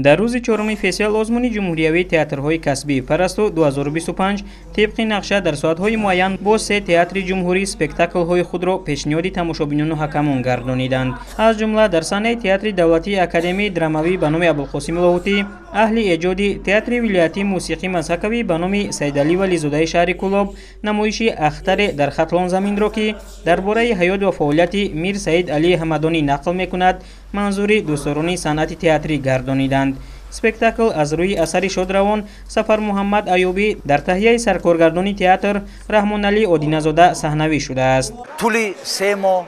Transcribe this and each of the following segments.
Дар рӯзи чоруми фестивал озмуни ҷумҳуриявии театрҳои касбии «Парасту» 2025 тибқи нақша дар соатҳои муайян бо се театри ҷумҳурӣ спектаклҳои худро пешниҳоди тамошобинону ҳакамон гардониданд. Аз ҷумла дар саҳнаи Театри давлатии академияи драмавӣ ба номи Абулқосими Лоҳутӣ аҳли эҷоди Театри вилоятии мусиқӣ мазҳакавӣ ба номи Саидалӣ Вализодаи шаҳри Кӯлоб намоиши «Ахтаре дар Хатлонзаминро», ки дар бораи ҳаёт ва фаъолияти Мир Саид Алии Ҳамадонӣ нақл мекунад, манзури дӯстдорони санъати театрӣ гардониданд. Спектакл аз рӯи асари шодравон Сафармуҳаммад Аюбӣ дар таҳияи саркоргардони театр Раҳмоналӣ Одиназода саҳнавӣ шудааст. Тӯли 3 моҳ,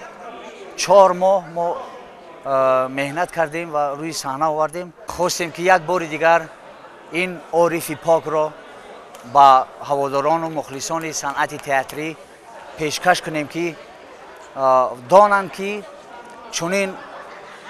4 моҳ мо меҳнат кардем ва рӯи саҳна овардем. Хостем, ки як бори дигар ин орифи покро ба ҳаводорону мухлисони санъати театрӣ пешкаш кунем, ки донанд, ки чунин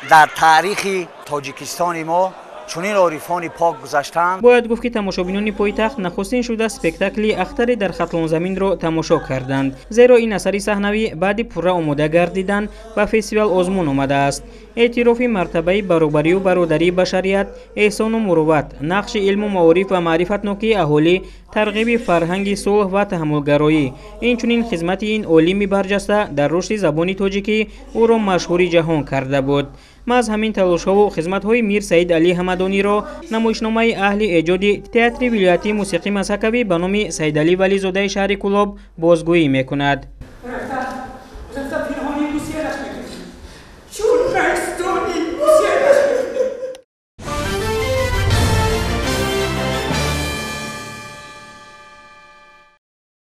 дар таърихи Тоҷикистони мо чунин орифони пок гузаштаанд. Бояд гуфт, ки тамошобинони пойтахт нахустин шуда спектакли «Ахтаре дар Хатлонзаминро» тамошо карданд, зеро ин асари саҳнавӣ баъди пурра омода гардидан ба фестивал озмун омадааст. Эътирофи мартабаи баробарию бародарии башарият, эҳсону мурувват, нақши илму маориф ва маърифатнокии аҳолӣ, тарғиби фарҳанги сулҳ ва таҳаммулгароӣ, инчунин хизмати ин олими барҷаста дар рушди забони тоҷикӣ ӯро машҳури ҷаҳон карда буд. Маҳз ҳамин талошҳову хизматҳои Мир Саид Алӣ Ҳамадониро намоишномаи аҳли эҷоди Театри вилоятии мусиқӣ мазҳакавӣ ба номи Саидалӣ Вализодаи шаҳри Кӯлоб бозгӯӣ мекунад.